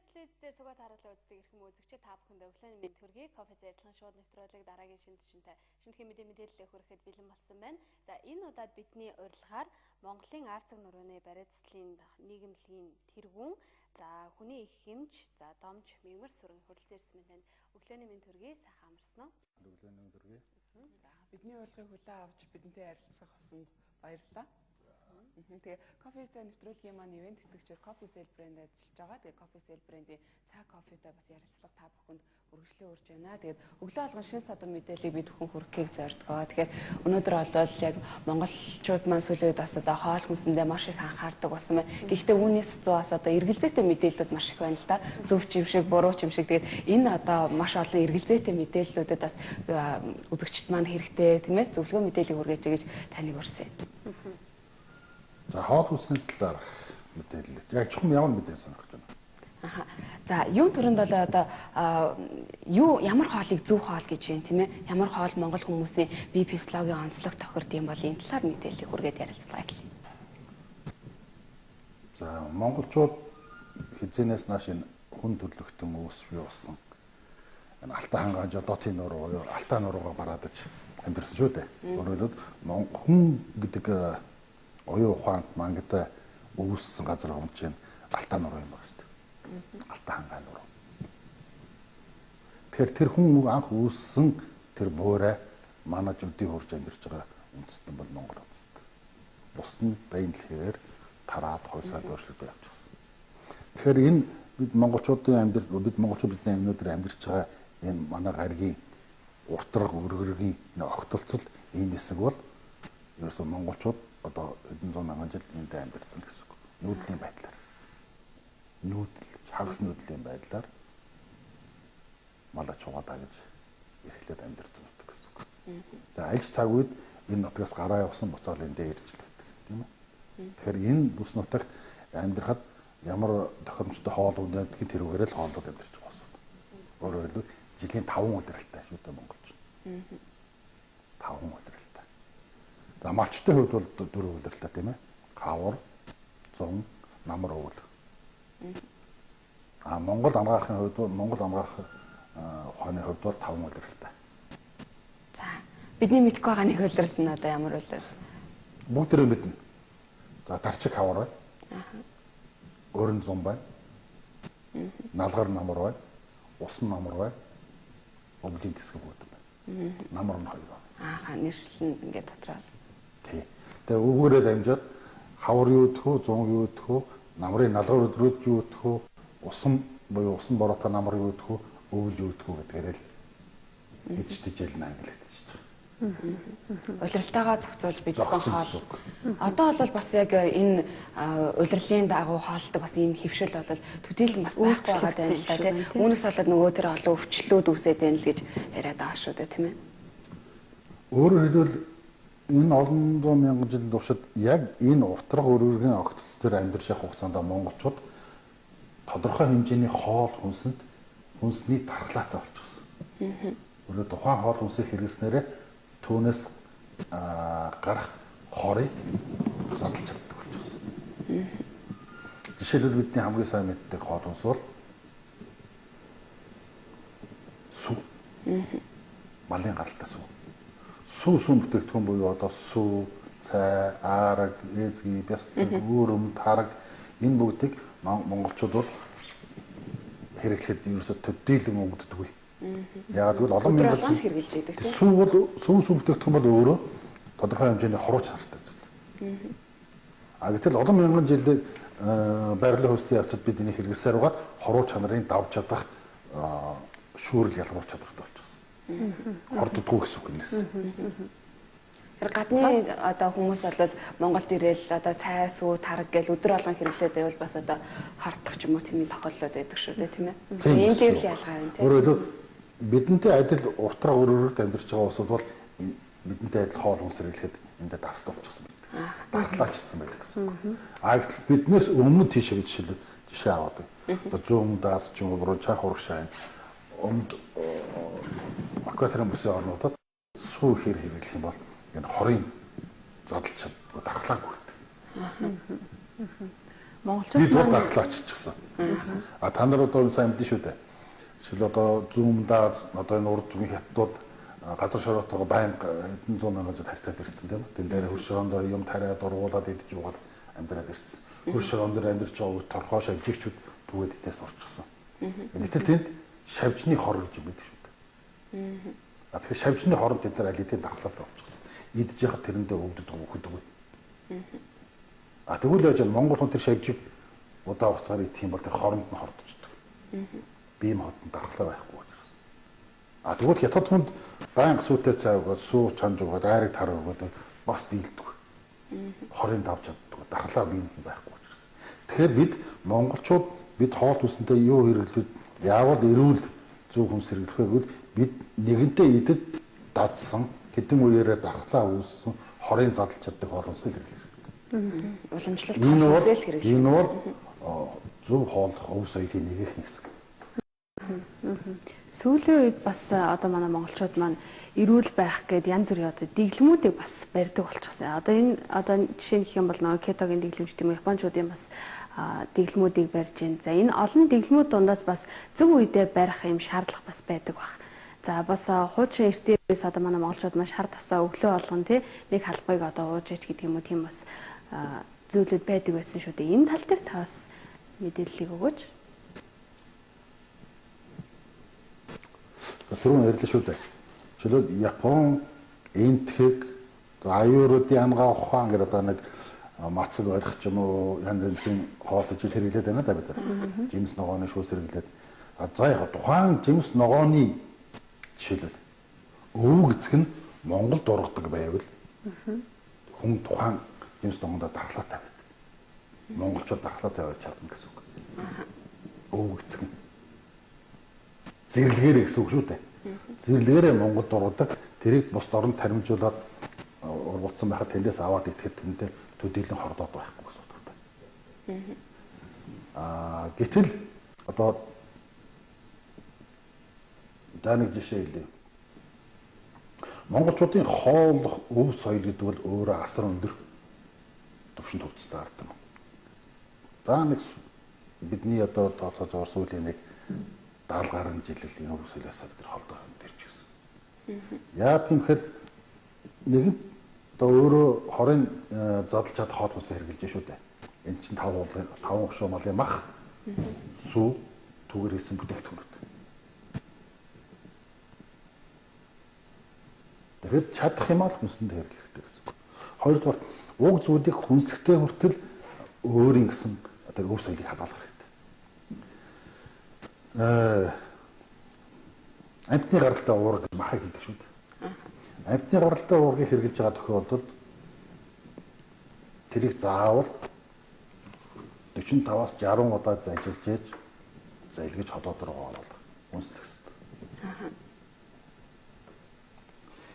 Телевиз дээр цугаа тааруулаа үздэг эрхэм үзэгчид, та бүхэнд өглөөний мэнд хүргэе. Кофе зарилгын шууд нэвтрүүлэг дараагийн шинэ шинтэй шинэхэн мэдээ мэдээлэлээ хүрэхэд бэлэн болсон байна. За, энэ удаад бидний урилгаар Монголын Арцэг нурууны бариацлын нийгэмлэгийн тэргүүн, за, хүний их хэмж, за, домж Мигмар сүрэн хүрэлцэн ирсэн байна. Өглөөний мэнд хүргэе. Сайхан амарсан уу? Өглөөний мэнд хүргэе. За, бидний урилгыг хүлээн авч бидэнтэй ярилцах болсон баярлалаа. Тэгээ кофе цай нэвтрүүлгийн маань ивээн тэтгэгчээр Coffee Sale брэнд ажиллаж байгаа. Тэгээ Coffee Sale брендийн цай кофетой бас ярилцлага та бүхэнд үргэлжлэн үрж байна. Тэгээд өглөө болгон шин садан мэдээллийг бид бүхэн хүргэхийг зордгоо. Тэгэхээр өнөөдөр бол яг монголчууд маань сүүлийн үед бас одоо хоол хүнсэндээ маш их анхаардаг болсон байна. Гэхдээ үүнээс зүү бас одоо эргэлзээтэй мэдээллүүд маш их байна л да. Зөв ч юм шиг, буруу ч юм шиг. Тэгээд энэ одоо маш олон эргэлзээтэй мэдээллүүдэд бас үзэгчд маань хэрэгтэй, тийм ээ, зөвлөгөө мэдээллийг хүргээж гэж таныг урьсан. За, хоол хүнсний талаар мэдээлэл. Яг чухам ямар мэдээлэл сонирхож байна? Аха. За, юун төрөнд бол одоо юу ямар хоолыг зөв хоол гэж юм, тийм ээ? Ямар хоол монгол хүмүүсийн бие физиологийн онцлог тохирд юм бол энэ талаар мэдээллийг хүргээд ярилцлага эхэлье. За, монголчууд хизэнээс нааш энэ хүн төрлөختөн үүс бий болсон. Энэ Алтай хангаа жодотын нуруу буюу Алтай нуруугаа бараадаж амьдарсан шүү дээ. Өөрөөр хэлбэл, хүн гэдэг оюун ухаанд мангадаа үүссэн газар хүн чинь Алтай нуруу юм байна шүү дээ. Алтай хангаа нуруу. Тэгэхээр тэр хүн анх үүссэн тэр буурай манай зүдийн хурж амьдарч байгаа үндэстэн бол Монгол үндэстэн. Бусд нь дайн дэлхээр тараад хойсаад өөрчлөгдөж явчихсан. Тэгэхээр энэ бид монголчуудын амьдрал, бид монголчууд бидний өнөөдөр амьдарч байгаа энэ манай гаригийн уртраг өргөргийн энэ огтолцол энэ хэсэг бол ерөөсөө монголчууд одоо хэдэн зуун мянган жил энд амьдарсан гэсэн үг. Нүүдлийн байдлаар. Нүүдэл, хагас нүүдлийн байдлаар малаа чугаадаа гэж эрхлээд амьдарсан нутаг гэсэн үг. Тэгээ альж цаг үед энэ нутгаас гараа явсан, буцаал эндээ ирж л байдаг, тийм үү? Тэгэхээр энэ бүс нутагт амьдрахад ямар тохиромжтой хоол хүнсний тэрүүгээр л хооллоод амьдарч байгаа юм. Өөрөөр хэлбэл, жилийн 5 улиралтай шүү дээ монголч. 5 улиралтай. За, малчтай хувьд бол 4 улиралтай, тийм ээ. Хавар, зун, намар, өвөл. А Монгол анагаахын хувьд бол, Монгол анагаах ухааны хувьд бол 5 улиралтай. За, бидний мэдэхгүй байгаа нэг улирал нь одоо ямар улирал? Бүгд тэрэ мэднэ. За, тарчиг хавар байна. Өрн зун байна. Налгар намар байна. Усан намар байна. Өвлийн тэсгэн хүүдэн байна. Намар нь хоёр байна. Аа, нэршил нь ингээд дотроо. Тий. Тэгээ үүгээрээ дамжаад хавар юу гэх үү, зун юу гэх үү, намрын налгар өдрүүд юу гэх үү, усан буюу усан бороотой намар юу гэх үү, өвөл юу гэх үү гэдгээрээ л ижтижэл ангилагдчихж байгаа. Улиралтайгаа зохицуулж бид Зохицсон хоол. гэсэн үг. Одоо бол бас яг энэ улирлын дагуу хоолдог бас ийм хөвшил бол төдийлөн бас байхгүй байгаа даа л да, тийм. Үүнээс болоод нөгөө тэр олон өвчлүүд үүсээд байна л гэж яриад байгаа шүү дээ, тийм ээ. Өөрөөр хэлбэл, энэ олон зуун мянган жилийн туршид яг энэ уртраг өргөргийн огтц төр амьдарч явах хугацаанд монголчууд тодорхой хэмжээний хоол хүнсэнд хүнсний дархлаатай болчихсон. Өөрөөр тухайн хоол хүнсийг хэрэглэснээрээ түүнээс гарах хорыг задлж чаддаг болчихсон. Жишээлбэл, бидний хамгийн сайн мэддэг хоол хүнс бол сүү. Малын гаралтай сүү. Сүү сүүн бүтээгдэхүүн буюу одоо сүү, цай, аараг, эзги, бяцлаг, өөрөм, тараг энэ бүгдийг монголчууд бол хэрэглэхэд ерөөсө төдийлөн өнгөддөггүй. Яагаад гэвэл олон Өдөр мянган болгон л хэрэглэж идэг, тийм. Сүү бол сүү сүүн бүтээгдэхүүн бол өөрөө тодорхой хэмжээний хоруу чанартай зүйл. А гэтэл олон мянган жилийн байгалийн хөөслийн явцад бид энийг хэрэглэсээр байгаад хоруу чанарын давж чадах шүүрэл ялгуур чадвартай болчихсон. Хорддоггүй гэсэн үг энэс. Тэр гадны одоо хүмүүс бол Монголд ирээл одоо цай, сүү, тараг гэл өдөр болгон хэрэглээд байвал бас одоо хордох ч юм уу тийм тохиолдлууд байдаг шүү дээ, тийм ээ. Энэ дээр л ялгаа байна, тийм. Өөрөөр хэлбэл, бидэнтэй адил уртраг өрөөрөд амьдарч байгаа улсууд бол бидэнтэй адил хоол хүнс хэрэглэхэд эндээ дасд болчихсон байдаг. Дархлаачдсан байдаг гэсэн үг. А гэтэл биднээс өмнө тийшээ гэж жишээ аваад байна. Одоо зүүн даас ч юм уу, буруу чанх урагшаа өмд экваторын бүсийн орнуудад сүү ихээр хэрэглэх юм бол энэ хорын задлж чаддгүй, дархлаагүй гэдэг. Монголчууд бид бол дархлаа аччихсан. А та нар одоо сайн мэдэн шүү дээ. Жишээл одоо зүүмдээ одоо энэ урд зүүн хятадууд газар шороотойгоо байнга хэдэн зуун мянган жил харьцаад ирсэн тийм үү. Тэн дээр хөр шороон дээр юм тариад ургуулад идэж уугаад амьдраад ирсэн. Хөр шороон дээр амьдарч байгаа үед торхоо шавжигчуд түгээд идээс урчсан. Гэтэл тэнд шавжны хор гэж юм байдаг шүү дээ. А тэгэхээр шавжны хоронд тэд нар аль хэдийн дархлаатай болчихсон. Идэж яхад тэрэндээ өвдөд өгдөг. А тэгвэл яаж Монгол хүн тэр шавжиг удаа хугацаар идэх юм бол тэр хоронд нь хордчихдог. Бие махбод дархлаа байхгүй учраас. А тэгвэл хятад хүнд байнга сүйтэй цай өгөөд, сүү чанж өгөөд, айраг тар өгөөд бас дийлдэг. Хорын давж чаддаг. Дархлаа биед нь байхгүй учраас. Тэгэхээр бид монголчууд бид хоол хүнсэнтэй юу хэрэглээд яавал эрүүл зөв хүнс хэрэглэх вэ гэвэл бид нэгэнтээ идэд дадсан хэдэн үеэрээ дархлаа үүссэн хорын задлж чаддаг хоол хүнсээ хэрэглэх хэрэгтэй. Уламжлалт хоол хүнсээ л хэрэглэх. Энэ бол зөв хооллох өв соёлын нэгэн хэсэг. Сүүлийн үед бас одоо манай монголчууд маань эрүүл байх гээд янз бүрийн одоо дэглэмүүдийг бас барьдаг болчихсон. Одоо энэ одоо жишээ нь гэх юм бол нөгөө кетогийн дэглэмж тийм үү, японочдын бас дэглэмүүдийг барьж байна. За энэ олон дэглэмүүд дундаас бас зөв үедээ барих юм шаардлага бас байдаг бах. За бас хуучин эртээс одоо манай монголчууд маань шар тасаа өглөө болгон тий нэг халбайг одоо ууж ич гэдэг юм уу тийм бас зүйлүүд байдаг байсан шүү дээ. Энэ тал дээр та бас мэдээллийг өгөөч. За түрүүн ярьлаа шүү дээ. Жишээлбэл Япон, Энтхэг, аюуруудын ангаа ухаан гэдэг одоо нэг мацаг барих ч юм уу янз янзын хоол ижил хэрэглээд байна да бид нар. Жимс ногооны шүүс хэрэглээд. А за яг тухайн жимс ногооны жишээлбэл өвөг эцэг нь Монгол дургадаг байвал хүн тухайн жимс ногоонд дархлаатай байдаг. Монголчууд дархлаатай байж чадна гэсэн үг. Өвөг эцэг нь зэрлэгээрээ гэсэн үг шүү дээ. Зэрлэгээрээ Монгол дургадаг. Тэрийг бусд оронд таримжуулаад ургуулсан байхад тэндээс аваад идэхэд тэндээ төдийлөн хордоод байхгүй гэсэн утгатай. Аа гэтэл одоо за нэг жишээ хэлье. Монголчуудын хооллох өв соёл гэдэг бол өөрөө асар өндөр түвшинд хөгжсөн ард юм. За нэг бидний одоо тооцоож байгаа сүүлийн нэг 70 гаруй жилийн энэ өв соёлоос бид нар холдоо өндөрч гисэн. Яа тийм гэхээр нэгэн одоо өөрөө хорын задлж чадах хоол хүнсээ хэрэглэж шүү дээ. Энд чинь 5 хошуу малын мах, сүү, түгээр хийсэн бүтээгдэхүүнүүд. Тэгэхээр чадах юм аа л хүнсэнд хэрэглэх хэрэгтэй гэсэн. Хоёрдугаар уг зүйлийг хүнсэхтэй хүртэл өөрийн гэсэн тэр өв соёлыг хадгалах хэрэгтэй. Амьтны гаралтай уурга махыг хийдэг шүү дээ. Амьтны гаралтай уургийг хэрэглэж байгаа тохиолдолд тэрийг заавал 45-аас 60 удаа зажилж ээж залгиж ходоод руу оруулах үнслэх хэрэгтэй.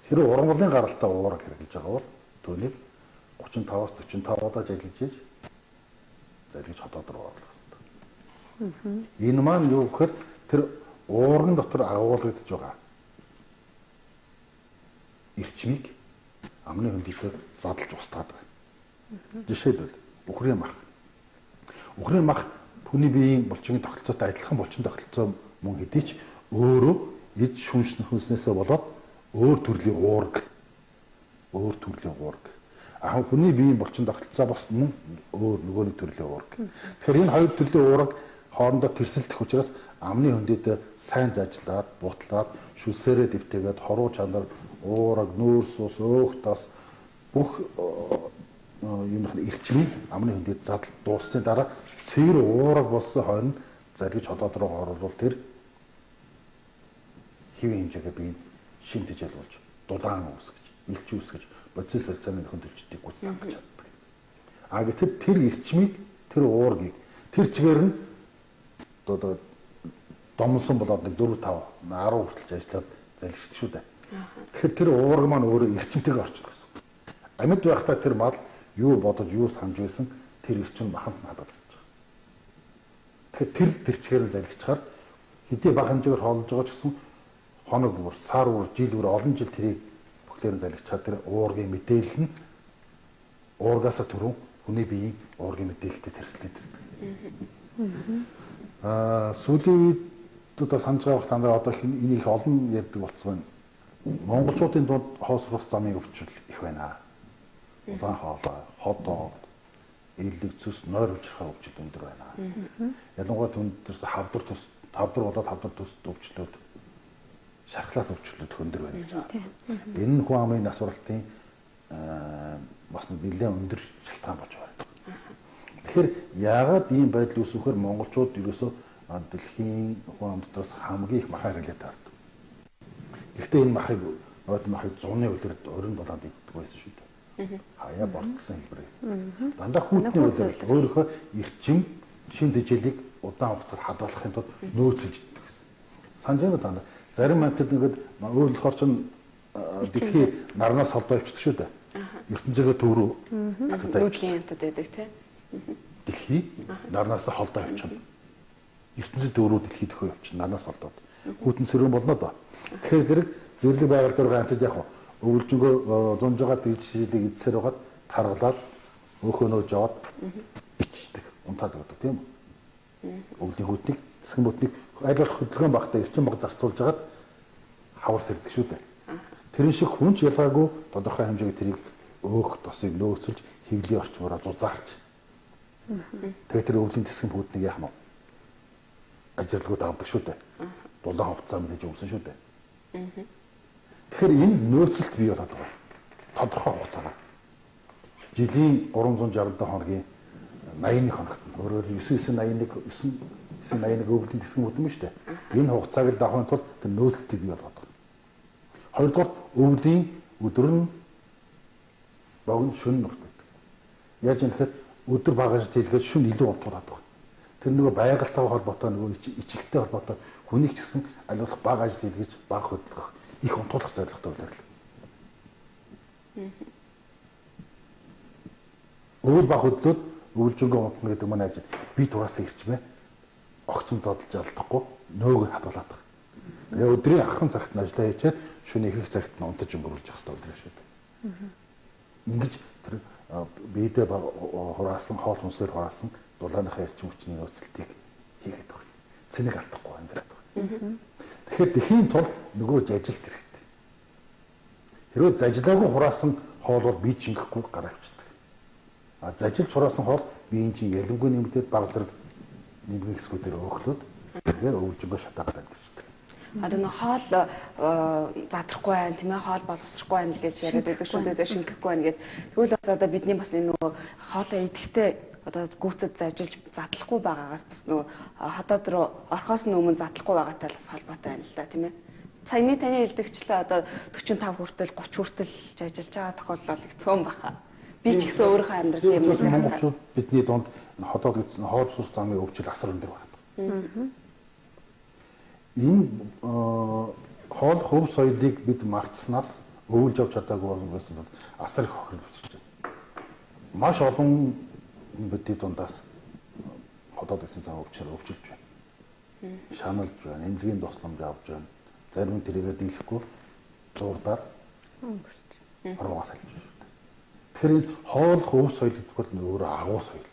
Хэрвээ ургамлын гаралтай уурга хэрэглэж байгаа бол түүнийг 35-аас 45 удаа зажилж ээж залгиж ходоод руу оруулах хэрэгтэй. Энэ маань юу гэхээр тэр уурган дотор агуулгадж байгаа эрчмийг амны хөндөлөөр задлж устгаад байгаа. Жишээлбэл үхрийн мах. Үхрийн мах хүний биеийн булчингийн тогтолцоотой адилхан булчин тогтолцоо мөн хэдий ч өөрөө эд шүнш хүнснээсээ болоод өөр төрлийн уурга. Өөр төрлийн уурга. А хүний биеийн булчин тогтолцоо бас мөн өөр нөгөө нэг төрлийн уурга. Тэгэхээр энэ хоёр төрлийн уурга хоорондоо тэрсэлдэх учраас амны хөндөд сайн зажлаад, бутлаад, шүлсээрээ дэвтээгээд хоруу чанар, уураг, нүүрс ус, өөх тас бүх юмных нь эрчмийг амны хөндөд задал дууссаны дараа цэвэр уураг болсон хойно залгиж ходоод руу оруулвал тэр хэвийн хэмжээгээр биед шим тэжээл болж дулаан үүсгэж, илч үүсгэж, бодис солилцооны нөхөн төлжтийг гүйцэтгэх хангаж чаддаг. А гэтэл тэр эрчмийг, тэр уургийг тэр чигээр нь одоо домсон болоод нэг 4 5 10 хүртэл ажиллаад залгичдаг шүү дээ. Тэгэхээр тэр уурга маань өөрөө эрчимтэйг орчих гэсэн. Амьд байхдаа тэр мал юу бодож, юу санаж байсан тэр эрчим маханд нь хадгалж байгаа. Тэгэхээр тэр чигээр нь залгичаар хэдий бага хэмжээгээр хооллож байгаа ч гэсэн хоног бүр, сар бүр, жил бүр олон жил тэрийг бүхлээр нь залгичаар тэр уургийн мэдээлэл нь уургаасаа түрүүн Хүний биеийн уургийн мэдээлэлтэй тэрслээд ирдэг. Сүүлийн үед одоо санаж байгаа та нар одоо энийг их олон ярьдаг болсон байна. Монголчуудын дунд хоосрох замын өвчл их байна. Улаан хоолой, ходоод, элэг цөс, нойр учрахаа өвчл өндөр байна. Ялангуяа түндэрс хавдар төс, хавдар болоод хавдар төс өвчлүүд, шархлаат өвчлүүд өндөр байна гэж байна. Энэ нь хүн амын нас баралтын бас нэлээд өндөр шалтгаан болж байна. Тэгэхээр яагаад ийм байдал үүсвэхээр монголчууд ерөөсөө дэлхийн хүн ам дотроос хамгийн их махаа хэрэглээтэй гардаг. Гэхдээ энэ махыг нойд махыг зуны үлрэлд орон дулаанд иддэг байсан шүү дээ. Хаяа бордсон хэлбэр. Дандаа хүүтний үлрэлд өөрийнхөө эрчим шим тэжээлийг удаан хугацаар хадгалахын тулд нөөцлөж иддэг байсан. Санаж байна уу та нар? Зарим амьтад ингээд өөрлөхөр чинь дэлхий нарнаас холдоо өвчдөг шүү дээ. ертөнцөөгөө төв рүү татдаг. Нүүдлийн амьтад байдаг тий. Дэлхий нарнаас холдоо явчихна. ертөнцийн төв рүү дэлхий төхөө явчихна нарнаас холдоод. Хүүтэн сөрөн болно доо. Тэгэхээр зэрэг зэрлэг байгаль дээр амьтад яг өвөлжөнгөө зунж байгаа дижлийг эдсээр байгаад таргалаад өөхөө нөөж аваад ичдэг, унтаад өгдөг тийм үү? Өвлийн хүүтнийг, тэсгэн бүтнийг аль болох хөдөлгөөн багтаа эрчим баг зарцуулж хагаад хавар сэрдэг шүү дээ. Тэрэн шиг хүн ч ялгаагүй тодорхой хэмжээгээр тэрийг өөх тосыг нөөцлж хэвлийн орчмороо зузаарч. Тэгээд тэр өвлийн тэсгэн хүүтнийг яах нь вэ? Ажилгүй давдаг шүү дээ. Дулаан хувцас мэдээж өмсөн шүү дээ. Тэгэхээр энэ нөөцлөлт бий болоод байгаа. Тодорхой хугацаагаар. Жилийн 360 хоногийн 81 хоногт нь өөрөөр 9 9 81 9 9 81 өвлийн тэсгэн бүтэн шүү дээ. Энэ хугацааг л давахын тулд тэр нөөцлөлтийг бий болгоод байгаа. Хоёрдугаар өвлийн өдөр нь богино шөнө нурт байдаг. Яаж юм гэхэд өдөр багаж тэлгээд шөнө илүү унтуулад байгаа. Тэр нөгөө байгальтайгаа холбоотой нөгөө ичлэлтэй холбоотой хүнийг ч гэсэн аль болох бага ажил хийлгэж бага хөдөлгөх их унтуулах зорилготой үйлдэл. Өвөл бага хөдлөөд өвөлжөнгөө унтна гэдэг маань ажил би тураасаа ирчмээ огцом зодолж алдахгүй нөөгөө хадгалаад байгаа. Тэгээ өдрийн ахын цагт нь ажиллаа хийчээд шөнө ихэнх цагт нь унтаж өнгөрүүлж явах хэрэгтэй үлрэх шүү дээ. Ингэж тэр биедээ хураасан хоол хүнсээр хураасан дулааныхаа эрчим хүчний нөөцлөлтийг хийгээд байгаа. Цэнийг алдахгүй амьдраад байгаа. Тэгэхээр тэхийн тулд нөгөө зажилт хэрэгтэй. Хэрвээ зажилаагүй хураасан хоол бол бие чингэхгүй гараа авчдаг. А зажилж хураасан хоол биеийн чинь ялангүй нэмэгдээд баг зэрэг нэмгэн хэсгүүдээр өөхлөөд тэгээ өвөлжөнгөө шатаагаад амьдэрчдэг. Одоо нэг хоол задрахгүй байна тийм ээ, хоол боловсрохгүй байна гэж яриад байдаг шүү дээ, шингэхгүй байна гэд. Тэгвэл бас одоо бидний бас энэ нөгөө хоолоо идэхтэй одоо гүйцэд зажилж задлахгүй байгаагаас бас нөгөө ходоод руу орхоос нь өмнө задлахгүй байгаатай л бас холбоотой байна л да тийм ээ. Саяны таны хэлдэгчлээ одоо 45 хүртэл 30 хүртэл ажиллаж байгаа тохиолдол их цөөн баха. Би ч гэсэн өөрийнхөө амьдралын юм дээр монголчууд бидний дунд ходоод гэсэн хоол сурах замын өвчл асар өндөр байна. Энэ хоол хөв соёлыг бид мартснаас өвөлж авч чадаагүй байсан бол асар их хохирол учирч байна. Маш олон бидний дундаас ходоод гэсэн зам өвчөр өвчилж байна. Шаналж байна, эмнэлгийн тусламж авч байна. Зарим нь тэрийгэ дийлэхгүй зуурдаар хорвоогоос салж байна шүү дээ. Тэгэхээр энэ хоол хөв соёл гэдэг бол өөрөө агуу соёл.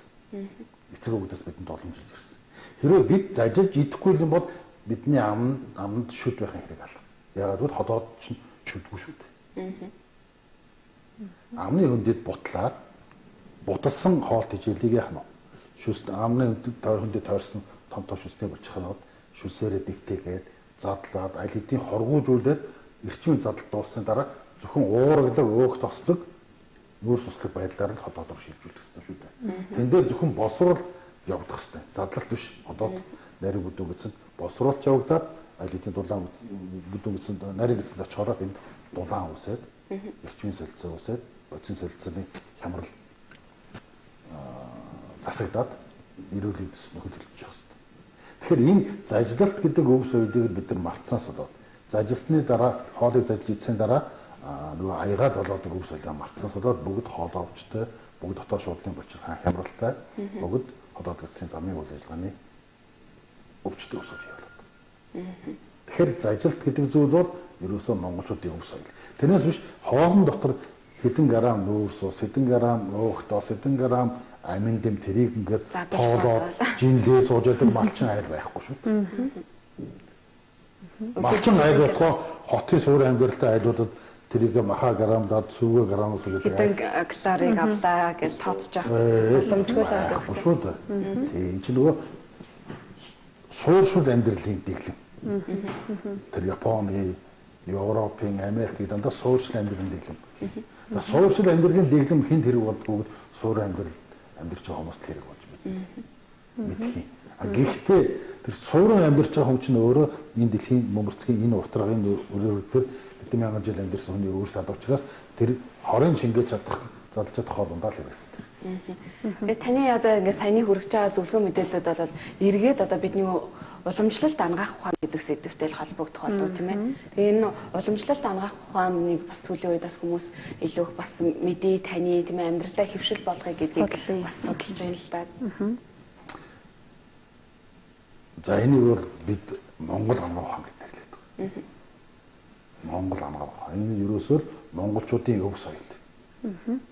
Эцэг өвгдөөс бидэнд уламжилж ирсэн. Хэрвээ бид зажилж идэхгүй юм бол бидний аманд шүд байхын хэрэг алга. Яагаад гэвэл ходоод чинь шүдгүй шүү дээ. Амны хөндөд бутлаад буталсан хоол тэжээлийг яах нь вэ? Шүс амны хөндөд тойрсон том том шүсний булчирхнууд шүсээрээ дэгтэйгээд задлаад аль хэдийн хоргуужуулаад эрчимийн задал дууссаны дараа зөвхөн уураглаг, өөх тослог, нүүрс услаг байдлаар л ходоод руу шилжүүлэх хэрэгтэй шүү дээ. Тэн дээр зөвхөн боловсруул явагдах хэрэгтэй. Задлалт биш. Ходоод нарийн бүдүү гэсэн боловсруулч явагдаад аль хэдийн дулаан бүдүү гэсэн нарийн гэсэн очихороо тэнд дулаан үсээд эрчимийн солилцоо үсээд бодисын солилцооны хямрал засагдаад эрүүл эд нөхөд төлж явах хэрэгтэй. Тэгэхээр энэ зажилалт гэдэг өв соёлыг бид нар мартсанаас болоод зажилсны дараа хоолыг зажилж идсэний дараа нөгөө аягаад болоод өв соёлоо мартсанаас болоод бүгд хоол овчтой, бүгд дотоод шуудлын булчирхаан хямралтай, бүгд ходоод гэсэн замын үйл ажиллагааны өвчтөй өсөв бий болоод. Тэгэхээр зажилт гэдэг зүйл бол ерөөсөө монголчуудын өв соёл. Тэрнээс биш хоолн дотор Хэдэн грамм нүүрс ус, хэдэн грамм өөхт ус, хэдэн грамм амин дэм тэрийг ингээд тоолоод жинлээ сууж яадаг малчин айл байхгүй шүү дээ. Малчин айл болохоо хотын суур амьдралтай айлуудад тэрийг маха грамдаад сүвгэ грамм сууж яадаг. Хэдэн калорийг авлаа гэж тооцож явах боломжгүй л байхгүй шүү дээ. Тийм энэ чинь нөгөө сууршил амьдралын дэглэм. Тэр Японы, Европын, Америкийн дандаа сууршил амьдралын дэглэм. За сууршил амьдралын дэглэм хүнд хэрэг болдгоо суур амьдрал амьдарч байгаа хүмүүст хэрэг болж мэдэх юм. А гэхдээ тэр суурин амьдарч байгаа хүн чинь өөрөө энэ дэлхийн бөмбөрцгийн энэ уртрагийн өрөөр хэдэн мянган жил амьдарсан хүний өөр сад учраас тэр хорын шингээж чадах задалж чадах хоол ундаа л хэрэгсэл. Тэгээ таны одоо ингээ саяны хүргэж байгаа зөвлөгөө мэдээлэлүүд бол эргээд одоо бидний уламжлалт анагаах ухаан гэдэг сэдвтэй л холбогдох болов тийм ээ. Тэгээ энэ уламжлалт анагаах ухааныг бас сүүлийн үед бас хүмүүс илүү их бас мэдээ таны тийм ээ амьдралдаа хэвшил болгоё гэдгийг бас судалж байна л да. За энийг бол бид Монгол анагаах ухаан гэж нэрлэдэг. Монгол анагаах ухаан. Энэ ерөөсөө л монголчуудын өв соёл.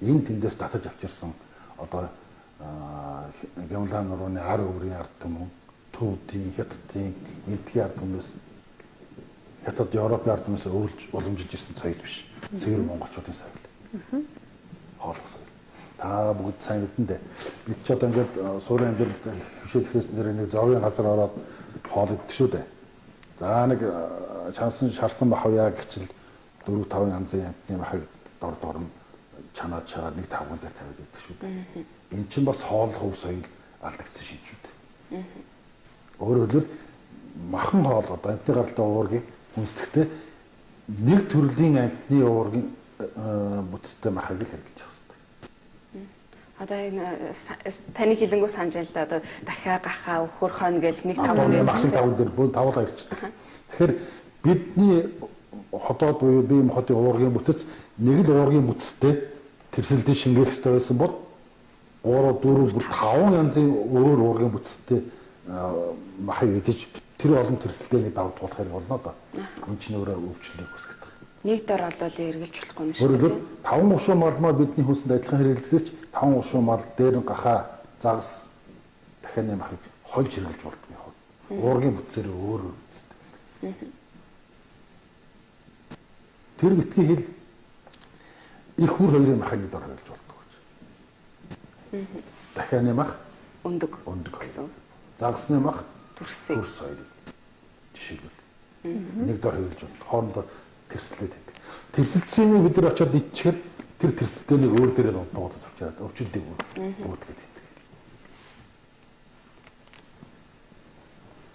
Энэ тэндээс татаж авчирсан одоо Гямлан нурууны ар өврийн ард түмэн, Төвдийн, Хятадын, Эндхийн ард түмнээс Хятад, Европын ард түмнээс өвлж уламжилж ирсэн соёл биш. Цэвэр монголчуудын соёл. Хооллох соёл. Та бүгд сайн мэдэн дээ. Бид ч одоо ингээд суурин амьдралд хөвшөөлөхөөс зэрэг нэг зовын газар ороод хоол иддэг шүү дээ. За нэг чансан шарсан махавья гэчил 4 5 янзын амтны махыг дор дор нь чанаад шараад нэг тавган дээр тавиад иддэг шүү дээ. Эн чинь бас хооллох өв соёл алдагдсан шинжүүд. Өөрөөр хэлбэл махан хоол одоо амтны гаралтай уургийг хүнсдэхдээ нэг төрлийн амтны уургийн бүтцтэй махыг л хэрэглэж явах хэрэгтэй. Одоо энэ таны хэлэнгүү санаж л да одоо дахиа гахаа өхөр хон гэл нэг тавган махыг тавган дээр бөө тавуулаа ирчдэг. Тэгэхээр бидний ходоод буюу бие махбодын уургийн бүтэц нэг л уургийн бүтцтэй тэрсэлдэн шингээх ёстой байсан бол 3 4 бүр 5 янзын өөр уургийн бүтцтэй махыг идэж тэр олон тэрсэлдээний давж туулах хэрэг болно доо. Энэ чинь өөрөө өвчлөлийг үүсгэдэг. Нэг дор болол эргэлж болохгүй юм шиг. Өөрөөр 5 гушуун малмаа бидний хүнсэнд адилхан хэрэглэгдэж 5 гушуун мал дээр нь гахаа загас дахианы махыг хольж хэрэглэж болдгоо юм. Уургийн бүтцээр өөр өөр бүтцтэй. Тэр битгий хэл их хүр хоёрын махыг нэг дор хэрэглэж болдгоо гэж. Дахианы мах өндөг гэсэн. Загасны мах дүрс хоёрыг жишээлбэл нэг дор хэрэглэж болдог. Хоорондоо тэрсэлдээд байдаг. Тэрсэлцээнийг бид нар очиод идчихээр тэр тэрсэлдээнийг өөр дээрээ дуудаж авчираад өвчлөлийг үүдгээд идэг.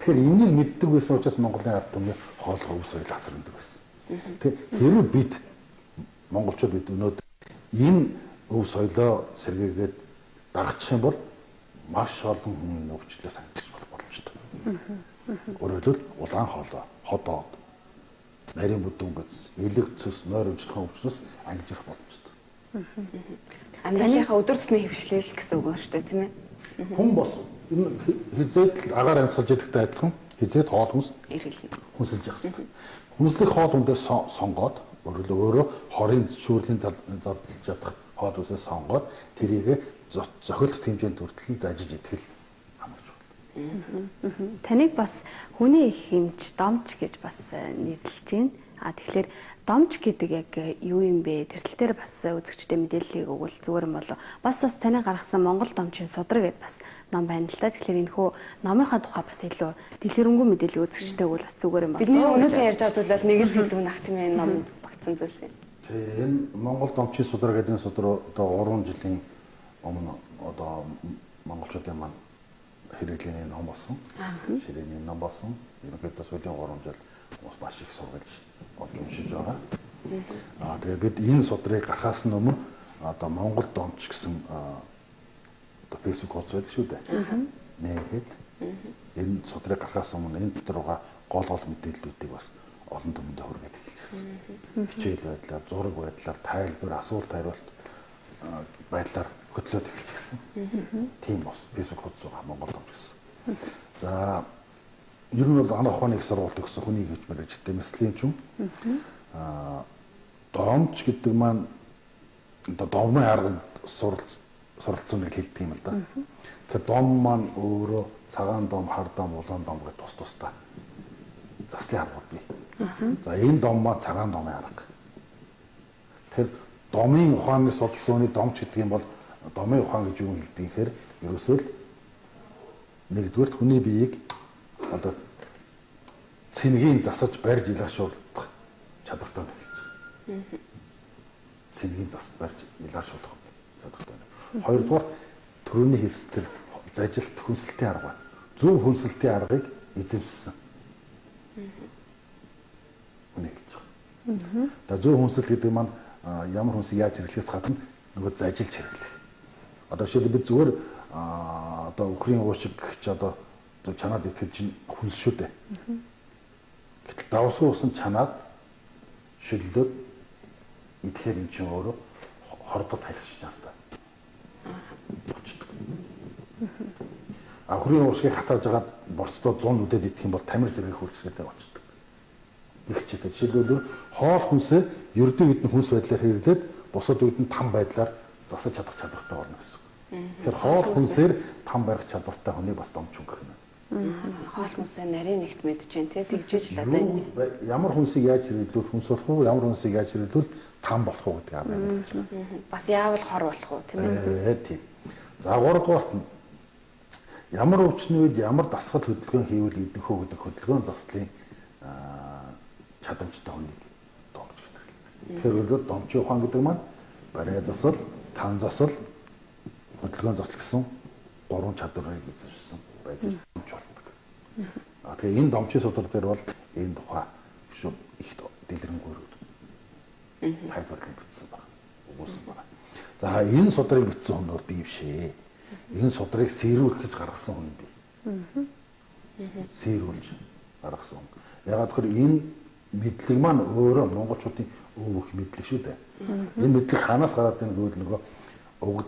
Тэгэхээр энийг мэддэг байсан учраас Монголын ард түмний хооллох өв соёл газар өндөг байсан. Тэг хэрвээ бид монголчууд бид өнөөдөр энэ өв соёлоо сэргээгээд дагчих юм бол маш олон хүн өвчлөлөөс ангиж болох боломжтой. Өөрөөр хэлбэл улаан хоолой, ходоод, нарийн бүдүүн гэс, элэг цөс, нойр өмчлөхөн өвчнөөс ангиж ирэх боломжтой. Амьдралынхаа өдөр тутмын хэвшлээс л гэсэн үг байна шүү дээ, тийм ээ. Хүн бос энэ хизээд л агаар амьсгалж идэгтэй адилхан хизээд хоол хүнс хүнсэлж явах хэрэгтэй. Хүнслэх хоол хүндээ сонгоод өөрөөр хорын шүүрлийн задлж чадах хоол хүнсээ сонгоод тэрийг зохилдох хэмжээнд хүртэл зажиж идэх л хамгийн чухал. Таныг бас хүний их хэмж домч гэж бас нэрлэж байна. А тэгэхээр домч гэдэг яг юу юм бэ? Тэр тал дээр бас үзэгчдэд мэдээллийг өгвөл зүгээр юм болов. Бас таны гаргасан Монгол домчийн судраг гэдээ бас ном байна л да. Тэгэхээр энэ хөө номынхаа тухай бас илүү дэлгэрэнгүй мэдээлэл үзэгчдэд өгвөл бас зүгээр юм болов. Бидний өнөөдөр ярьж байгаа зүйл бол нэг л сэдв нах тийм ээ ном багтсан зүйлс юм. Тийм энэ Монгол домчийн судраг гэдэг энэ судраг одоо 3 жилийн өмнө одоо монголчуудын маань хэрэглээний ном болсон. Ширээний ном болсон. Ерөнхийдөө сүүлийн 3 жил хүмүүс маш их сургалж олж уншиж байгаа. Аа тэгээ бид энэ судрыг гаргахаас өмнө одоо Монгол домч гэсэн одоо Facebook хуудас байдаг шүү дээ. Нээгээд энэ судрыг гаргахаас өмнө энэ дотор байгаа гол гол мэдээллүүдийг бас олон түмэндээ хүргээд эхэлчихсэн. Хичээл байдлаар, зураг байдлаар, тайлбар, асуулт хариулт байдлаар хөтлөөд эхэлчихсэн. Тийм бас Facebook хуудас байгаа Монгол домч гэсэн. За ер нь бол анагаах ухааны их сургуульд өгсөн хүний хөгж мэргэжтэй мэслийн юм. Домч гэдэг маань одоо домын арганд суралцсан нэг хэлдэг юм л да. Тэгэхээр дом маань өөрөө цагаан дом, хар дом, улаан дом гэж тус тустай заслын аргууд бий. За энэ дом маань цагаан домын арга. Тэгэхээр домын ухааны судалсан хүний домч гэдэг юм бол домын ухаан гэж юу хэлдэг юм гэхээр ерөөсөө л нэгдүгээрт хүний биеийг одоо цэнгийн засаж барьж илаашуулах чадвартай нь хэлж байгаа. Цэнгийн засаж барьж илаашуулах чадвартай. Хоёрдугаар төрөний хэлс тэр зажилт хүнсэлтийн арга байна. Зөв хүнсэлтийн аргыг эзэмссэн. Хүний хэлж байгаа. За зөв хүнсэл гэдэг маань ямар хүнсийг яаж хэрэглэхээс гадна нөгөө зажилж хэрэглэх. Одоо жишээлбэл бид зүгээр одоо үхрийн уушиг гэж одоо чанаад итгэж чинь хүнс шүү дээ. Гэтэл давсгүй усан чанаад шөллөөд идэхээр эн чинь өөрөө хордод тайлах шаартай болчдөг. А үхрийн уушгийг хатааж агаад борцдоо 100 нүдэд идэх юм бол тамир сэргийх үйлчилгээтэй болчдөг. Их читэй. Жишээлбэл хоол хүнсээ ердийн үед нь хүнс байдлаар хэрэглээд бусад үед нь там байдлаар засаж чадах чадвартай болно гэсэн. Тэгэхээр хоол хүнсээр там барих чадвартай хүнийг бас домч хүн гэх юм. Хоол хүнсээ нарийн нэгт мэдж जैन тий тэгжиж л одоо ямар хүнсийг яаж хэрэглүүл хүнс болох уу, ямар хүнсийг яаж хэрэглүүл там болох уу гэдэг арга мэдж байна. Бас яавал хор болох уу тийм ээ. Тийм. За гуравдугаарт нь ямар өвчний үед ямар дасгал хөдөлгөөн хийвэл идэх үү гэдэг хөдөлгөөн заслын чадамжтай хүнийг домч гэдэг хэлдэг. Тэгэхээр өөрөөр домчийн ухаан гэдэг маань барай засал, тан засал, хөдөлгөөн засал гэсэн гурван чадварыг эзэмшсэн байж домч болдог. А тэгээ энэ домчийн судар дээр бол энэ тухай их дэлгэрэнгүй тайлбарлан бичсэн байна. Өгүүлсэн байна. За энэ судрыг бичсэн хүн бол би биш ээ. Энэ судрыг сэрүүлцэж гаргасан хүн би. Сэрүүлж гаргасан хүн. Ягаад гэвэл энэ мэдлэг маань өөрөө монголчуудын өвөх мэдлэг шүү дээ. Энэ мэдлэг хаанаас гараад байна гэвэл нөгөө өвөг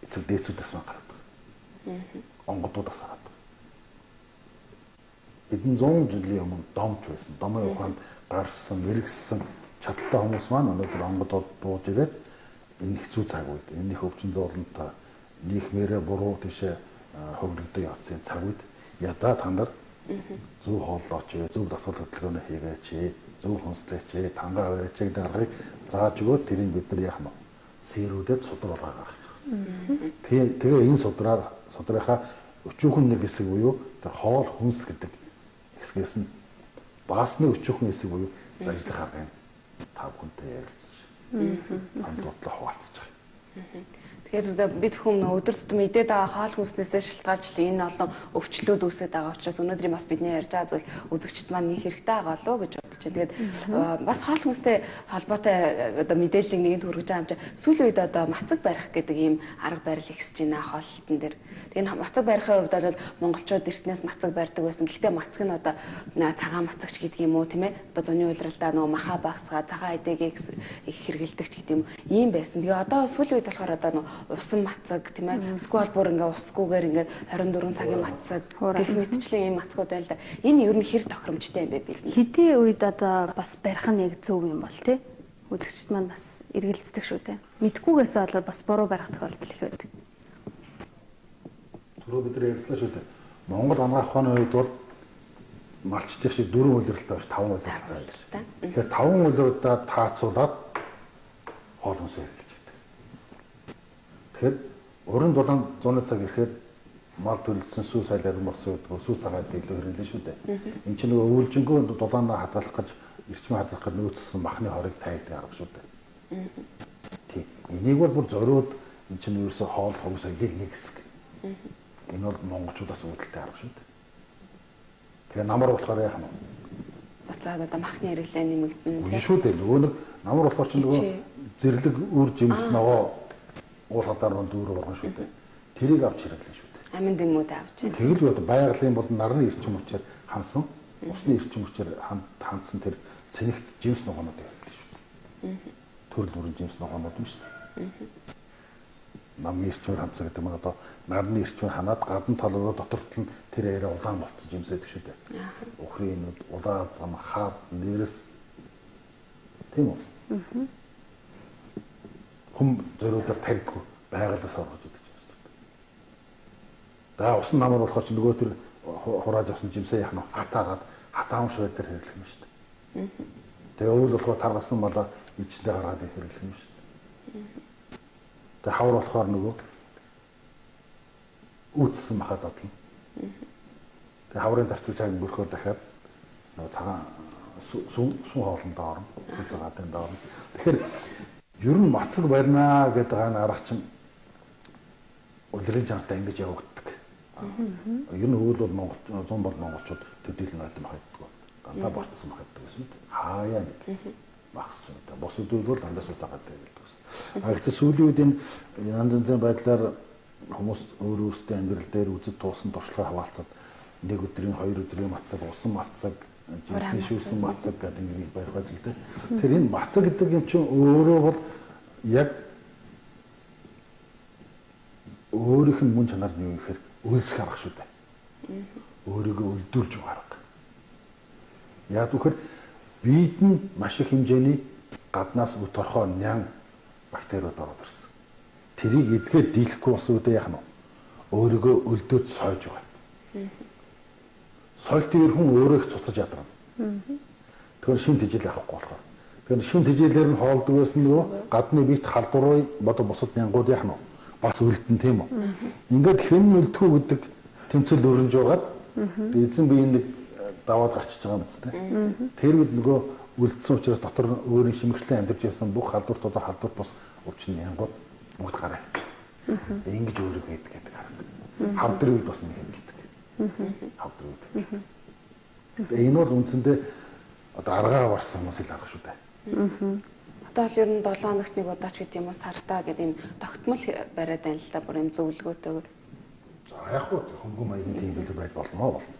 эцэг дээдсүүдээс маань гараад байна. Онгодуудаас гараад байна. Хэдэн зуун жилийн өмнө домч байсан. Домын ухаанд гарсан, мэрэгссэн чадaltaй хүмүүс маань өнөөдөр онгодод бууж ирээд энэ хэцүү цаг үед, энэ их өвчин зовлонтой, нийхмээрээ буруу тийшээ хөвлөгдөө явцын цаг үед ядаа та нар зөв хооллооч, зөв дасгал хөдөлгөөнөө хийгээч, зөв хүнслээч, тангаа аваач гэдэг аргыг зааж өгөөд тэрийг бид нар яах нь сэрүүлээд судар болгоо гаргачихсан. Тэгээ энэ судраар судрынхаа өчүүхэн нэг хэсэг буюу тэр хоол хүнс гэдэг хэсгээс нь баасны өчүүхэн хэсэг буюу зажлах аргыг та бүхэнтэй ярилцж санал бодлоо хуваалцаж байгаа. Тэгэхээр бид хүн өдөр тутам идээд байгаа хоол хүнснээсээ шалтгаалж энэ олон өвчлүүд үүсээд байгаа учраас өнөөдрийн бас бидний ярьж байгаа зүйл үзэгчд маань нэг хэрэгтэй байгаа болов уу гэж бодож байна. Тэгээд бас хоол хүнстэй холбоотой одоо мэдээллийг нэгэнд хүргэж байгаа юм чинь сүүлийн үед одоо мацаг барих гэдэг ийм арга барил ихсэж байна хооллолтон дээр. Тэгээд мацаг барихын хувьд бол монголчууд эртнээс мацаг барьдаг байсан. Гэхдээ мацаг нь одоо цагаан мацагч гэдэг юм уу тийм ээ. Одоо зуны улиралдаа нөгөө маха багсгаа цагаан эдэгийг их хэрэгэлдэг ч гэдэг юм ийм байсан. Тэгээ одоо сүүлийн үед болохоор одоо нөгөө усан мацаг тийм ээ. Эсвэл бүр ингээ усгүйгээр ингээ 24 цагийн мацаг гэх мэтчлэн ийм мацгууд байл да. Энэ ер нь хэр тохиромжтой юм бэ бид? Хэдийн үед одоо бас барих нь яг зөв юм бол тий. Үзэгчд маань бас эргэлздэг шүү дээ. Мэдхгүйгээсээ болоод бас буруу барих тохиолдол их байдаг. Түрүү бид нар ярьслаа шүү дээ. Монгол анагаах ухааны үед бол малчдын шиг 4 улиралтай биш 5 улиралтай байж. Тэгэхээр 5 улиралдаа таацуулаад хоол хүнсээ хэрэглэж байдаг. Тэгэхээр уран дулаан зууны цаг ирэхээр мал төлөлдсөн сүү сайл арин болсон гэдэг сүү цагаад илүү хэрэглэн шүү дээ. Энд чинь нөгөө өвлжөнгөө дулаанаа хадгалах гэж эрчмээ хадгалах гэж нөөцлсөн махны хорыг тайлдаг арга шүү дээ. Тий. Энийг бол бүр зориуд эн чинь ерөөсөө хоол ховс соёлын нэг хэсэг. Энэ бол монголчуудаас үүдэлтэй арга шүү дээ. Тэгээ намар болохоор яах юм бэ? Буцаад одоо махны хэрэглээ нэмэгдэнэ. Үгүй шүү дээ. Нөгөө нэг намар болохоор чинь нөгөө зэрлэг үр жимс ногоо уул хадаар руу дүүр урган шүү дээ. Тэрийг авч хэрэглэн шүү дээ. Амин дэмүүд авч. Тэгэл одоо байгалийн болон нарны эрчим хүчээр хансан, усны эрчим хүчээр хандсан тэр цэнэгт жимс ногоонуудыг хэрэглэн шүү дээ. Төрөл бүрийн жимс ногоонууд юм шүү дээ. Намны эрчмээр хандсан гэдэг нь одоо нарны эрчмээр ханаад гадна талаараа дотор тал нь тэр арай улаан болцсон жимс байдаг шүү дээ. Үхрийн нүд, улаан зам, хаад, нэрс тийм үү? Хүм зориудаар тарьдгүй байгалаас оргож идэг жимс. За усан намар болохоор чи нөгөө тэр хурааж авсан жимсээ яах нь хатаагаад хатаамш байдлаар хэрэглэх юм шүү дээ. Тэгээ өвөл болохоор таргасан малаа ичдээ гаргаад хэрэглэх юм шүү дээ. Тэгээ хавар болохоор нөгөө үүссэн махаа задлана. Тэгээ хаврын тарцаж чаг өнгөрөхөөр дахиад нөгөө цагаан сүүн хоолнд орно. Цагаатын орно. Тэгэхээр ер нь мацаг барина гэдэг арга чинь улирлын чанартай ингэж явагддаг. Ер нь өвөл бол Монгол 100 бол монголчууд төдийлөн нойтон мах иддэг. Дандаа бортсон мах иддэг гэсэн мэт. Хаяа нэг махсан. Бусад үйл бол дандаа суу цагаатай байдаг гэсэн. А гэхдээ сүүлийн үед энэ янз янзын байдлаар хүмүүс өөр өөрсдийн амьдрал дээр үзэл туусан туршлага хаваалцаад нэг өдрийн, хоёр өдрийн мацаг, усан мацаг, жимсний шүүсэн мацаг гэдэг ингээд барих байж л дээ. Тэгэхээр энэ мацаг гэдэг юм чинь өөрөө бол яг өөрийнх нь мөн чанар нь юу гэхээр өлсөх арга шүү дээ. Өөрийгөө өлдүүлж өгөх арга. Яг гэхээр биед нь маш их хэмжээний гаднаас үт орхоо нян бактериуд ороод ирсэн. Тэрийг эдгээд дийлэхгүй болсон үедээ яах нь вэ? Өөрийгөө өлдөөд сойж байгаа. Соёлтын үер хүн өөрөө их цуцаж ядарна. Тэгэхээр шин тэжээл авахгүй болохоор. Тэгэхээр шин тэжээлээр нь хоолдог байсан нөгөө гадны биет халдвар бодо бусад нянгууд яах нь вэ? Бас өлдөн тийм үү? Ингээд хэн нь өлдөхөө гэдэг тэмцэл өрнж байгаад эзэн биеийн нэг даваад гарчиж байгаа юм зү. Тэр үед нөгөө өлдсөн учраас дотор өөрийн шимэглэн амьдарч байсан бүх халдвар тодор халдвар бус өвчин нянгууд бүгд гараа. Ингэж өөрийгөө идэх арга. Хавдрын үед бас нэг хэмнэлдэг. Хавдрын үед. Энэ бол үндсэндээ одоо аргаа барсан хүмүүсийн арга шүү дээ. Одоо л ер нь 7 хоногт нэг удаач гэдэг юм уу сартаа гэдэг юм тогтмол бариад байна л да, бүр юм зөвлөгөөтэйгээр. За яг хөө хөнгөн маягийн тийм бэлэг байж болно болно.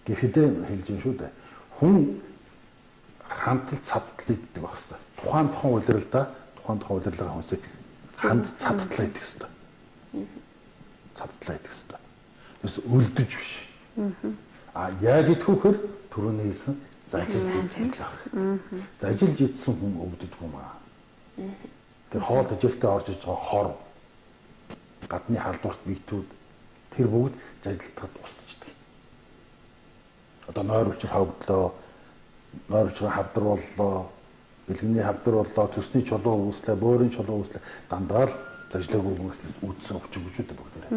Гэхдээ хэлж юм шүү дээ. Хүн хантал цадтал иддэг байх хэвээр. Тухайн улиралдаа тухайн улирлын хүмүүсийг ханд цадтлаа идэх хэвээр. Цадтлаа идэх хэвээр. Тэс үлдэж биш. А яаж идэх вэ гэхээр түрүүний хэлсэн зажилж идэх байх. Зажилж идсэн хүн өвдөдөг юм аа. Тэр хоол тэжээлтэй орж иж байгаа хор гадны халдварт биетүүд тэр бүгд зажилтахад устчихдаг. Одоо нойр үлчир хавдлоо, нойр үлчир хавдар боллоо, бэлгэний хавдар боллоо, төсний чулуу үүслээ, бөөрийн чулуу үүслээ. Дандаа л зажилаагүй хүмүүс үүдсэн өвчин гэж үү бүгдээрээ.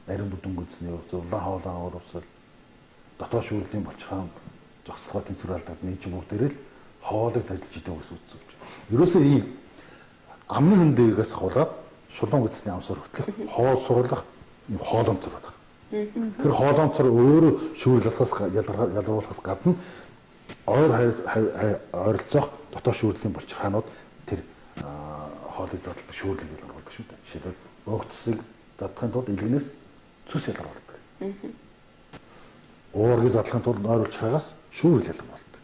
Нарийн бүдүүн гүнзний улаан хоолой уурвсал, дотоод шүүрлийн булчирхаан зогсолгоо тэнцвэр алдаад нэг чинь бүгдээрээ л хоолыг зажилж идэг ус үүдсэн өвчин. Ерөөсөө ийм амны хөндөгөөс ахуулаад шулуун гүнзний амсар хөтлөх, хоол сурлах, ийм хооломцор байх. Тэр хооломцор өөрөө шүүрлэлхээс ялгаруулахаас гадна ойр ойролцоох дотоод шүүрлийн булчирхаанууд тэр хоолыг задалдаг шүүрлийг ялгаруулдаг шүү дээ. Жишээлбэл өөх цусыг задахын тулд илгэнээс цус ялгаруулдаг. Уургийг задлахын тулд нойр булчирхаагаас шүүрэл ялгаруулдаг.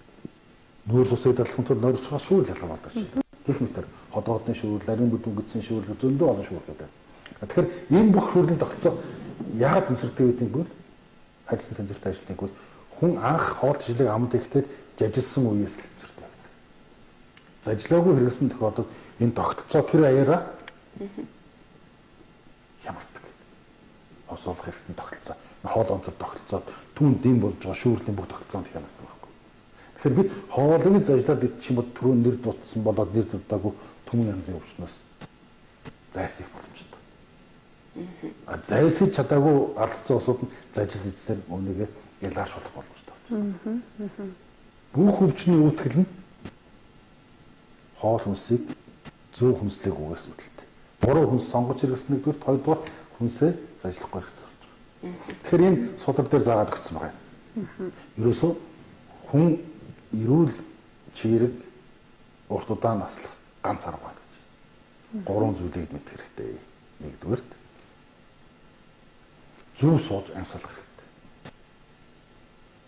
Нүүр цусыг задлахын тулд нойр булчирхаагаас шүүрэл ялгаруулдаг жишээ. Гэх мэтэр ходоодны шүүрэл, нарийн бүдүүн гэдсэн шүүрэл зөндөө олон шүүрэл байдаг. Тэгэхээр энэ бүх шүүрлийн тогтолцоо яагаад тэнцвэртэй гэдэг нь харилцан тэнцвэртэй ажилтныг бол хүн анх хоол тэжлэг амд ихтэй жажилсан үеэс л тэнцвэртэй байдаг. Зажилаагүй хэрэгсэн тохиолдолд энэ тогтолцоо тэр аяараа хямардаг. Хосуулах хэрэгтэй тогтолцоо, хоол онцод тогтолцоо, түүн дэм болж байгаа шүүрлийн бүх тогтолцоонд хямардаг байхгүй. Тэгэхээр бид хоолыг зажлаад идчих юм бол түрүү нэр дутсан болоод нэр дутаагүй түмэн янзын өвчнөөс зайлсхийх боломжтой. А зайлсхийж чадаагүй алдсан усууд нь зажил идсээр үүнийгээ ялааршуулах боломжтой болж. Бүх өвчний үүтгэл нь хоол хүнсийг зөв хүнслэг үгээс үүдэлтэй. Буруу хүнс сонгож хэрэгсэн нэгдүгээр, хоёрдугаар хүнсээ зажлахгүй хэрэгсэн болж байгаа. Тэгэхээр энэ судар дээр заагаад өгсөн байгаа юм. Ерөөсөө хүн эрүүл чирэг урт удаан наслах ганц арга байна гэж. Гурван зүйлийг мэдэх хэрэгтэй. Нэгдүгээрт зөв сууж амьсгалах хэрэгтэй.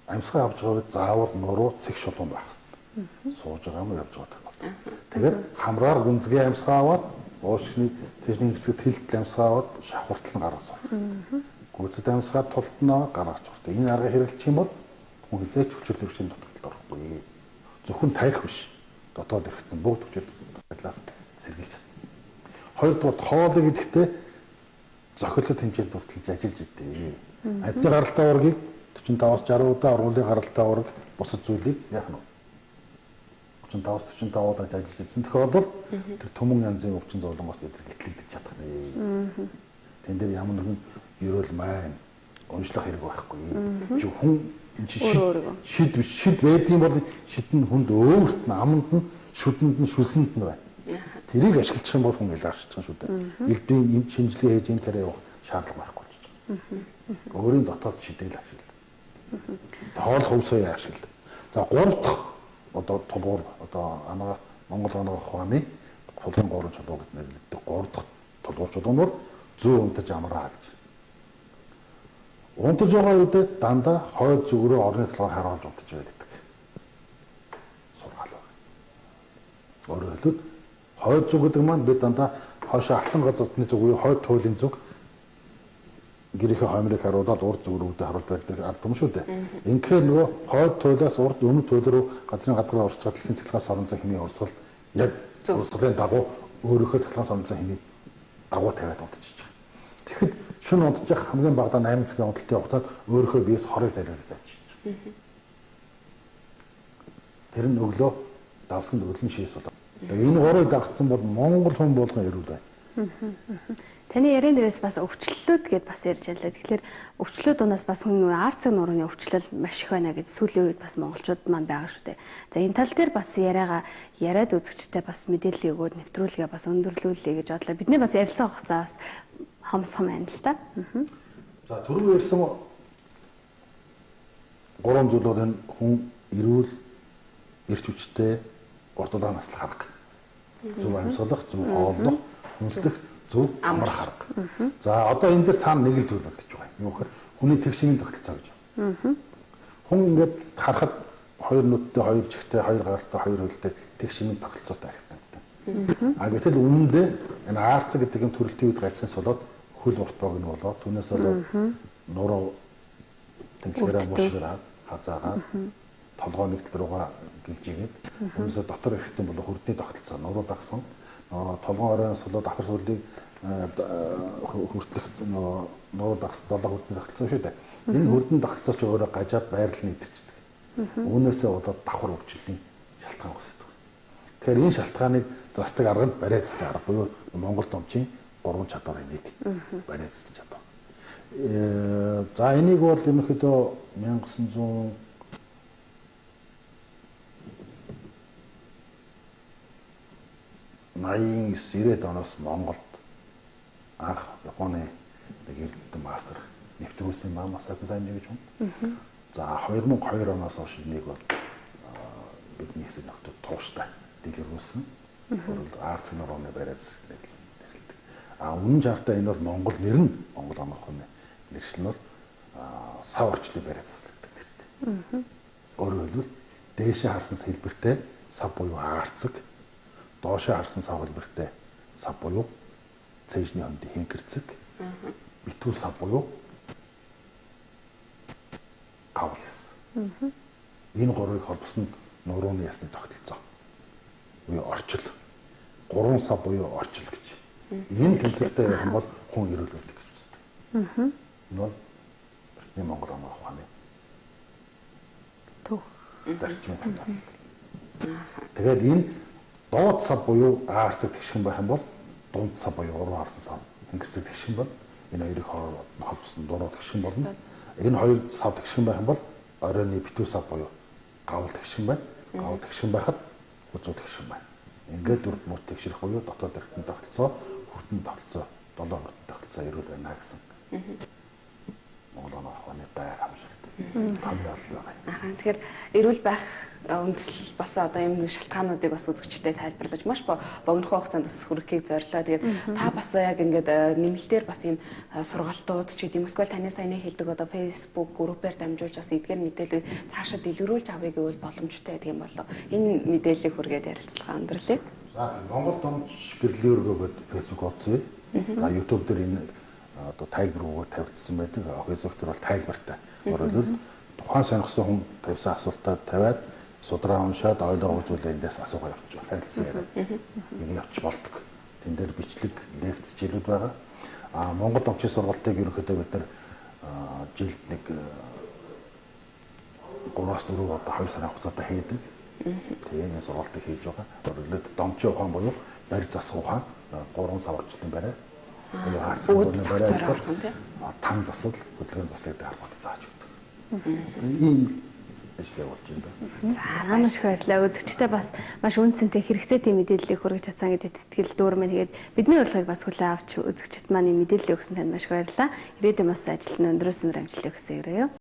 Амьсгал авч байгаа үед заавал нуруу цэг шулуун байх хэрэгтэй. Сууж байгаа юм явж байгаа тохиолдолд. Тэгээд хамраар гүнзгий амьсгал аваад уушгины тэжний хэсэгт хилтэл амьсгал аваад шавхуртал нь гаргах. Гүйцэд амьсгаад тулт нь гаргах хэрэгтэй. Энэ аргыг хэрэглэх юм бол хүн хизээч хүчил хөршийн дутагдалд орохгүй. Зөвхөн тарих биш. Дотоод эрхтэн бүгд хүчил байдлаас сэргийлж чадна. Хоёрдугаар хоолыг идэхдээ зохилт хэмжээнд хүртэл ажиллаж идэ. Амьтны гаралтай уургийг 45-аас 60 удаа, ургуулын гаралтай уураг бусад зүйлийг яах нь 35-аас 45 удаа ажиллаж идсэн тохиолдолд тэр түмэн янзын өвчин зовлонгоос бид гэтлэгдэж чадах нэ. Тэн дээр ямар нэгэн ерөөл маань уншлах хэрэг байхгүй. Чи хүн чи шид биш, шид байдгийн бол шид нь хүнд өөрт нь аманд нь шүдэнд нь шүлсэнд нь байна. Тэрийг ашиглах юм бол хүн илаарч байгаа шүү дээ. Элдвийн эм шинжилгээ хийж энэ тарай явах шаардлага байхгүй болчих. Өөрийн дотоод шидээл ашигла. Хоол хөвсөө ашигла. За гурав дахь одоо тулгуур одоо ангаа Монгол анагаах ухааны тулгын гурван чулуу гэж нэрлэдэг. Гурав дахь тулгуур чулуу нь бол зүү унтаж амраа гэж. Унтаж байгаа үедээ дандаа хойд зүг рүү орны толгой харуулж унтаж бай гэдэг сургаал байна. Өөрөөр хэлбэл хойд зүг гэдэг маань бид дандаа хойшоо алтан газардны зүг буюу хойд туйлын зүг гэрийнхээ хоймрыг харуулад урд зүг рүү харуулж барьдаг ард юм шүү дээ. Инхээр нөгөө хойд туйлаас урд өмнө туйл рүү газрын гадгаар орж байгаа дэлхийн цахилгаан соронзон хэмийн урсгал яг урсгалын дагуу өөрийнхөө цахилгаан соронзон хэмийн дагуу тавиад унтчихж байгаа. Тэгэхэд шөнө унтчих хамгийн багадаа 8 цагийн унталтын хугацаанд өөрийнхөө биес хорыг зариулаад авчиж байгаа. Тэр нь өглөө давсганд өлөн шийс болоо. Энэ гурыг дагцсан бол Монгол хүн болгон эрүүл байна. Таны яриан дээрээс бас өвчлөлүүд гэдээ бас ярьж байлаа. Тэгэхээр өвчлөлүүд унаас бас хүн арцэг нурууны өвчлөл маш их байна гэж сүүлийн үед бас монголчууд маань байгаа шүү дээ. За энэ тал дээр бас яриагаа яриад үзэгчтэй бас мэдээлэл өгөөд нэвтрүүлгээ бас өндөрлүүлье гэж бодлоо. Бидний бас ярилцах хугацаа бас хомсхон байна л та. За түрүү ярьсан гурван зүйл бол энэ хүн эрүүл, эрч хүчтэй, урт удаан наслах арга. Зөв амьсгалах, зөв хооллох, хүнслэх, зөв амрах арга. За одоо энэ дээр цаана нэг л зүйл болдож байгаа юм. Юу гэхээр хүний тэгшийн тогтолцоо гэж байна. Хүн ингээд харахад хоёр нүдтэй, хоёр чихтэй, хоёр гартай, хоёр хөлтэй тэгшийн тогтолцоотой хэрэгтэй. А гэтэл үнэндээ энэ аарцаг гэдэг юм төрөлтийн үед гацсан болоод хөл урт богино болоод түүнээс болоод нуруу тэнцлэгээрээ мушгираад хазаагаад толгой нэг тал руугаа гэлжигээд үүнээсээ дотор эрэхтэн болоо хөрдний тогтолцоо нуруу дагсан толгойн оройноос болоод давхар сүлийг хүртлэх нуруу дагсан долоо хөрдний тогтолцоо шүү дээ. Энэ хөрдний тогтолцоо чи өөрөө гажаад байрлал нь идэрчдэг. Үүнээсээ болоод давхар өвчлөлийн шалтгаан үүсдэг. Тэгэхээр энэ шалтгааныг засдаг арга нь бариа заслын арга буюу Монгол домчийн гурван чадварын нэг бариа заслын чадвар. За энийг бол ерөнхийдөө 1989 90-ад оноос Монголд анх Японы нэг эрдэмтэн мастер нэвтрүүлсэн юм аа Масаки Санжи гэж хүн. За 2002 оноос хойш энийг бол бидний хэсэг нөхдөд тууштай дэлгэрүүлсэн. Өөрөлд арцэг нурууны бариа заслын нэрлэдэг. А үнэн чартаа энэ бол Монгол нэр нь Монгол анагаах ухааны нэршил нь бол сав орчлын бариа заслагддаг нэртэй. Өөрөөр хэлбэл дээшээ харсан хэлбэртэй сав буюу аарцэг, доошоо харсан сав хэлбэртэй сав буюу цээжний хөндийн хинкэрцэг, битүүл сав буюу гавл яс. Энэ гурвыг холбосон нурууны ясны тогтолцоо. Буюу орчил. Гурван сав буюу орчил гэж. Энэ тэнцвэртэй байх юм бол хүн эрүүл байдаг гэж үздэг. Энэ бол эртний Монгол анагаах ухааны төв зарчмын тогтоол. Тэгээд энэ доод сав буюу аарцэг тэгшхэн байх юм бол дунд сав буюу уруу харсан сав хингэцэг тэгшхэн байна. Энэ хоёрыг холбосон дуруу тэгшхэн болно. Энэ хоёр сав тэгшхэн байх юм бол оройны битүү сав буюу гавл тэгшхэн байна. Гавл тэгшхэн байхад хүзүү тэгшхэн байна. Ингээд дөрв мөч тэгшрэх буюу дотоод эрдэнэ тогтолцоо, хүртэн тогтолцоо, долоо хүртэн тогтолцоо эрүүл байна гэсэн. Монгол анагаах ухааны гайхамшигт томьёол байгаа. Тэгэхээр эрүүл байх үндэслэл бас одоо юм нэг шалтгаануудыг бас үзэгчдэд тайлбарлаж маш богино хугацаанд бас хүргэхийг зорилоо. Тэгээд та бас яг ингээд нэмэлтээр бас ийм сургалтууд ч гэдэм эсвэл таны саяны хэлдэг одоо Facebook группээр дамжуулж бас эдгээр мэдээллийг цаашаа дэлгэрүүлж авъя гэвэл боломжтой гэдэг юм болоо. Энэ мэдээллийг хүргээд ярилцлага өндөрлөе. За Монгол домч гэрлийн өргөө гэдэг Facebook хуудас бий. За YouTube дээр энэ одоо тайлбар өгөөд тавигдсан байдаг. Facebook дээр бол тайлбартай. Өөрөөр хэлбэл тухайн сонирхсан хүн тавьсан асуултаа тавиад Судраа уншаад ойлгоогүй зүйлээ эндээс асуугаа явчих. Харилцан яриа. Ингэ явчих болдог. Тэн дээр бичлэг, лекц хичээлүүд байгаа. А Монгол домчийн сургалтыг ерөнхийдөө бид нар жилд нэг 3-4 удаа 2 сарын хугацаатай хийдэг. Тэгээ энэ сургалтыг хийж байгаа. Өөрөлдөлт домчийн ухаан буюу барь засах ухаан 3 сар орчлон барай. Буюу арц барай засал, тан засал, хөдөлгөөн заслыг дээр зааж өгдөг. Ийм ажил явуулж байна да. За маш их баярлалаа. Үзэгчдээ бас маш үнцэнтэй хэрэгцээтэй мэдээллийг хүргэж чадсан гэдэгт итгэл дүүрмэн. Тэгээд бидний урилгыг бас хүлээн авч үзэгчид маань мэдээлэл өгсөн танд маш их баярлалаа. Ирээдүйн бас ажил нь өндрөөс өндөр амжилтыг хүсье.